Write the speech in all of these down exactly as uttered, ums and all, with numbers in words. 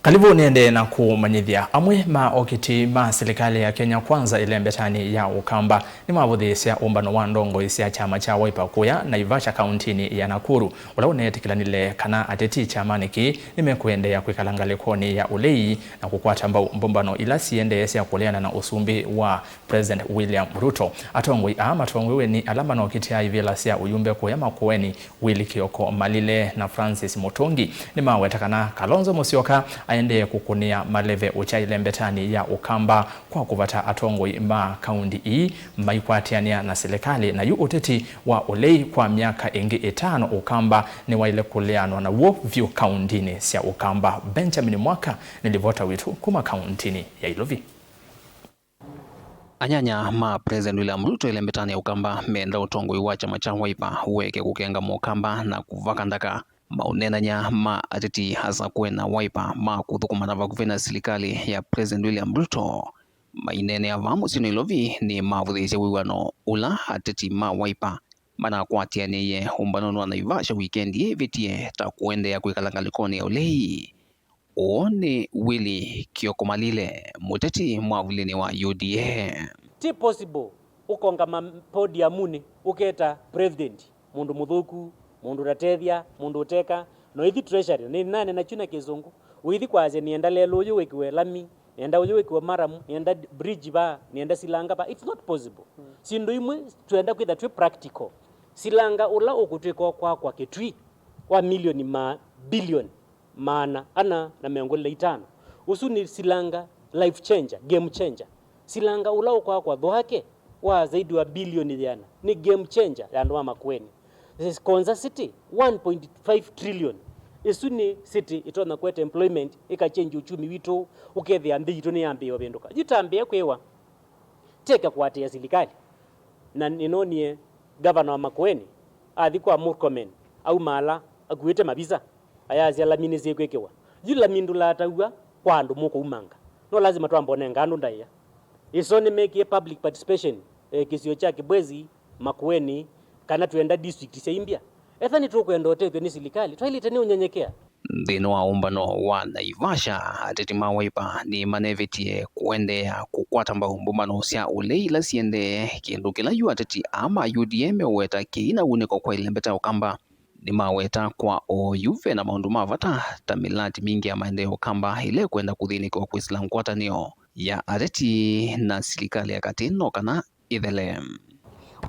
Kalivu nĩendee na kũmanyĩthya. Amwe ma okiti ma silikalĩ ya Kenya Kwanza ĩlembetanĩ ya Ũkamba nĩmavũthĩĩsya ũmbano wa ndongoi sya kyama kya Wiper kũya Naivasha kauntinĩ ya Nakuru, ũla ũneetĩkĩlanile kana ateti kyamanĩ kĩĩ nĩmekũendeea kwĩkala ngalĩkonĩ ya ũlei na kũkwata mbau mbũmbano ila siendee sya kũleana na ũsumbĩ wa President William Ruto. Atongoi aa matongoew'e nĩ ala manokitĩa ivĩla sya ũyumbe kũya Makueni, Willy Kioko Malile na Francis Mutungi, nĩmaweta kana Kalonzo Musyoka aendee kũkũnĩa maleve ũkya ĩlembetanĩ ya Ũkamba kwa kũvata atongoi ma kaunti ii maikwatĩanĩa na silikalĩ, na yu ũteti wa ũlei kwa myaka ĩngĩ ĩtano Ũkamba nĩwaĩle kũleanwa naw'o vyũ kauntinĩ sya Ũkamba. Benjamin Mwaka nĩ livota witũ kuma kauntinĩ ya Ilovi. Anyanya ma President William Ruto ĩlembetanĩ ya Ũkamba menda ũtongoi wa kyama kya Wiper ũeke kũkenga Mũkamba na kũvaka nthaka. Maũneenany'a ma ateti asakũe na Wiper ma kũthũkũmana vakuvĩ na silikalĩ ya President William Ruto maineenea vaa mũsyĩ Nairobi nĩmavũthĩĩsye wĩw'ano ũla ateti ma Wiper manakwatĩanĩie ũmbanonĩ wa Naivasha wikendi ĩvĩtie ta kũendeea kwĩkala ngalĩkonĩ ya ũlei. Ũũ nĩ Willy Kioko Malile, mũteti mwavulĩnĩ wa U D A. Ti possible ũkongama podiumunĩ ũketa president, mũndũ mũthũku, mũndũ ũtatethya, mũndũ ũteka, na ũithi treasury, nĩ nane na kyu na kĩsũngũ, ũithi kwasya nĩenda lelũ ũyũ wĩkĩwe lami, nĩenda ũyũ wĩkĩwe maramu, nĩenda bridge vaa, nĩenda silanga vaa. It's not possible. Syĩndũ imwe twenda kwĩtha twĩ practical. Silanga ũla ũkũtwĩka ũkwakwa Kĩtui wa milioni ma bilioni maana ana na mĩongo ĩlĩ na itano. Ũsu nĩ silanga life changer, game changer. Silanga ũla ũkwakwa Thwake wa zaidi wa bilioni yĩana nĩ game changer ya andũ ma Makueni. This Konza City, one point five trillion. Ĩsu nĩ city ĩtonya kũete employment, ĩkachenji uchumi witũ, ũkethĩa nthĩ yitũ nĩyambĩĩa ũvĩndũka. Yu tambĩĩa kwĩwa, teke kũatĩĩa silikalĩ. Na nĩnonie gavana wa Makueni athi kwa Murkomen, aumaala akuĩte mavisa, ayasya lami nĩsyĩkwĩkĩwa. Yu lami ndũlataw'a kwa andũ mũkũumanga. No lazima twambe ũnenga andũ ndaĩa. Ĩso nĩmekie public participation, eh, kĩsio kya Kibwezi, Makueni, kana twenda district sya Imbya. Etha nĩtũkwenda ũtethyo nĩ silikalĩ, twaĩlĩte nĩ ũnyenyekea. Nthĩnĩ wa ũmbano wa Naivasha, ateti ma Wiper nĩmanevĩtie kũendeea kũkwata mbau mbũmbano sya ũlei ila siendee, kĩndũ kĩla yu ateti aa ma U D A meũweta kĩi na wunĩko kwa ĩlembeta ya Ũkamba. Nĩmaweta kwa oyu ve na maũndũ ma vata ta mĩlati mingĩ ya maendeeo Ũkamba ĩla ĩkwenda kũthĩnĩkĩwa kwĩsĩla ngwatanĩo ya ateti na silikalĩ ya katĩ no kana ĩthele.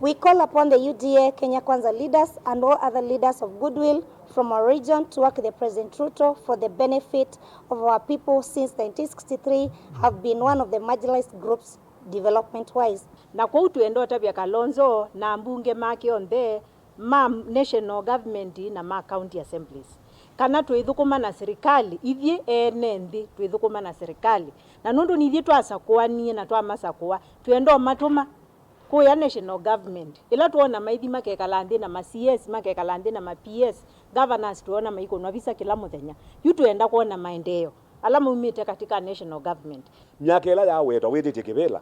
We call upon the U D A Kenya Kwanza leaders and all other leaders of goodwill from our region to work with the President Ruto for the benefit of our people since nineteen sixty-three have been one of the marginalized groups development wise. Na kwoou twenda ũtavya Kalonzo na ambunge make onthe ma national government na ma county assemblies, kana twĩthũkũma na sirikali, ithyĩ ene nthĩ twĩthũkũma na sirikali. Na nũndũ nithyĩ twasakũanie na twamasakũa, twenda ũmatũma kũya national government. Ĩla twona maithi makekala nthĩ na ma C S, makekala nthĩ na ma P S, governors twona maikũnwa visa kĩla mũthenya. Yu twenda kwona maendeeo ala maumĩte katika national government. Myaka ĩla yawetwa wĩtĩtye kĩvĩla,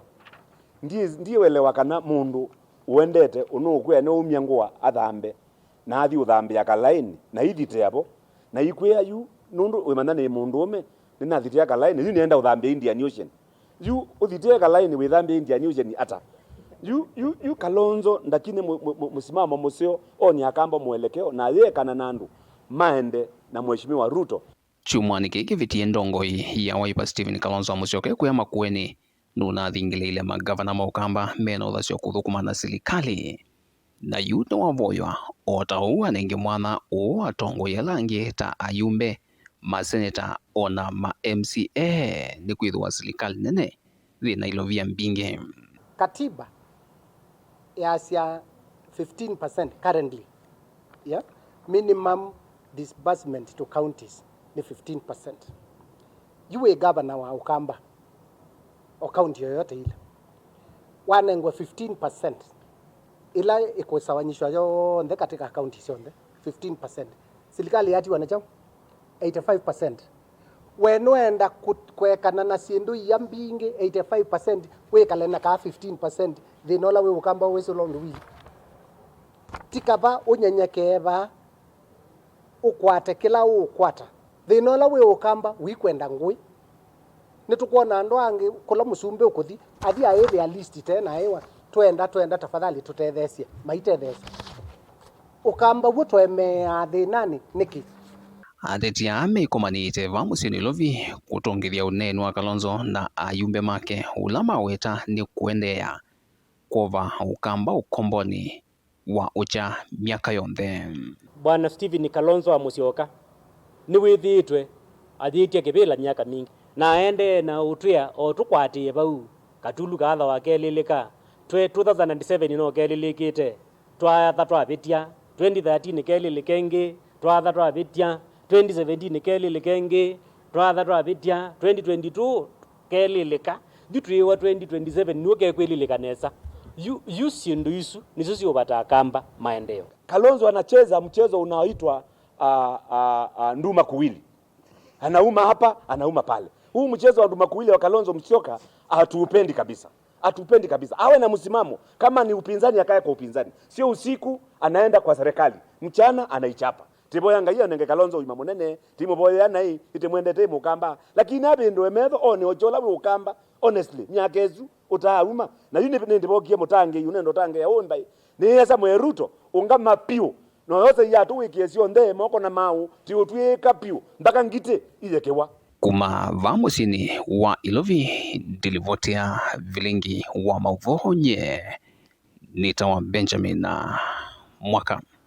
ndiĩ-, ndiũelewa kana mũndũ ũendete ũnũũkwĩa nĩwaumya ngũa athambe na athi ũthambĩa kalaĩnĩ, na ithitĩa vo, na ikwĩa yu, nũndũ wĩmanya nĩ mũndũũme, nĩnathitĩa kalaĩnĩ, yu nĩenda ũthambĩa Indian Ocean. Yu ũthitĩe kalaĩnĩ wĩthambĩa Indian Ocean ata? Yu, yu, yu Kalonzo ndakine mũ-, mũ-, mũ-, mũsimamo mũseo, onie Akamba mũelekeo, na ayĩekana na andũ maende na Mheshimiwa Ruto. Kyumwanĩ kĩĩ kĩvĩtie, ndongoi ya Wiper Stephen Kalonzo Musyoka ekwĩa Makueni nũnathingĩlĩĩle magavana ma Ũkamba mena ũthasyo kũthũkũma na silikalĩ. Na yu nĩwavoywa o ta ũu anenge mwanya ũũ atongoi ala angĩ ta ayumbe, maseneta, o na ma M C A, nĩkwĩthĩwa silikalĩ nene yĩ na ilovia mbingĩ. Katiba yasya fifteen percent currently, yeah? Minimum disbursement to counties nĩ fifteen percent. Yu wĩ gavana wa Ũkamba, o county yoyote ile, wanengwa fifteen percent ĩla ĩkũsawanyishwa yonthe katika county syonthe, fifteen percent. Silikalĩ yatiwa na kyaũ? Eighty-five percent. We nũenda kũ-, kũekana na syĩndũ ia mbingĩ, eighty-five percent, wĩkale na kaa fifteen percent, thĩna ũla wĩ Ũkamba wĩsĩ ũla ũndũ wĩlĩ. Ti kava ũnyenyekee vaa, ũkwate kĩla ũũkwata, Thĩna ũla wĩ Ũkamba, ũikwenda ngũĩ. Nĩtũkwona andũ angĩ kũla mũsumbĩ ũkũthi, athi aĩthĩa list tena ĩwa, "Twenda, twenda, tafadhali tũtetheesye." Maitetheesya. Ũkamba w'o tũemeaa thĩnanĩ nĩkĩ? Ateti aa meikomanĩte vaa mũsyĩ Nairobi kũtongethya ũneeni wa Kalonzo na ayumbe make, ũla maweta nĩ kũendeea kwova Ũkamba ũkombonĩ wa ũkya myaka yonthe. Bwana Stephen Kalonzo wa Musyoka nĩwĩthĩĩtwe ayĩtya kĩvĩla myaka mingĩ, na aendee na ũtwĩa o tũkwatĩĩe vau, katulu kaathawa kelĩlĩka. Twe two thousand and seven no kelĩlĩkĩte, twatha twavĩtya. Twenty thirteen kelĩlĩka ĩngĩ, twatha twavĩtya. Twenty seventeen kelĩlĩka ĩngĩ, twatha twavĩtya. Twenty twenty-two kelĩlĩka. Yu twĩĩwa twenty twenty-seven nĩw'o kekwĩlĩlĩka nesa. Yu, yu syĩndũ isu nĩsyo syũvataa Kamba maendeeo. Kalonzo anacheza mchezo unaoitwa, ah, ah, ah, nduma kuwili. Anauma hapa, anauma pale. Huu mchezo wa nduma kuwili wa Kalonzo Musyoka hatuupendi kabisa. Hatuupendi kabisa. Awe na msimamo. Kama ni upinzani, akae kwa upinzani. Sio usiku anaenda kwa serikali. Mchana anaichapa. Tivoya Ngai anenge Kalonzo ũima mũnene, timũvoyea naĩ, itimwendete ĩ Mũkamba. Lakini avĩndũe metho, one ũkya ũla wĩ Ũkamba. Honestly, myaka ĩsu ũtaauma. Na yu nĩ, nĩndĩvokie mũtangĩĩi, ũnenda ũtangĩĩa ũũ mbaĩ. Nĩyĩasa Mwe Ruto, ũngama piũ. Na ũyose iatũ wĩkĩe syonthe, moko na maũ, ti ũtw'ĩĩka piũ, mpaka ngitĩ iyekĩwa. Kuma vaa mũsyĩnĩ wa Ilovi, ndilivotea vilingi wa maũvoo nye nĩtawa Benjamin Mwaka.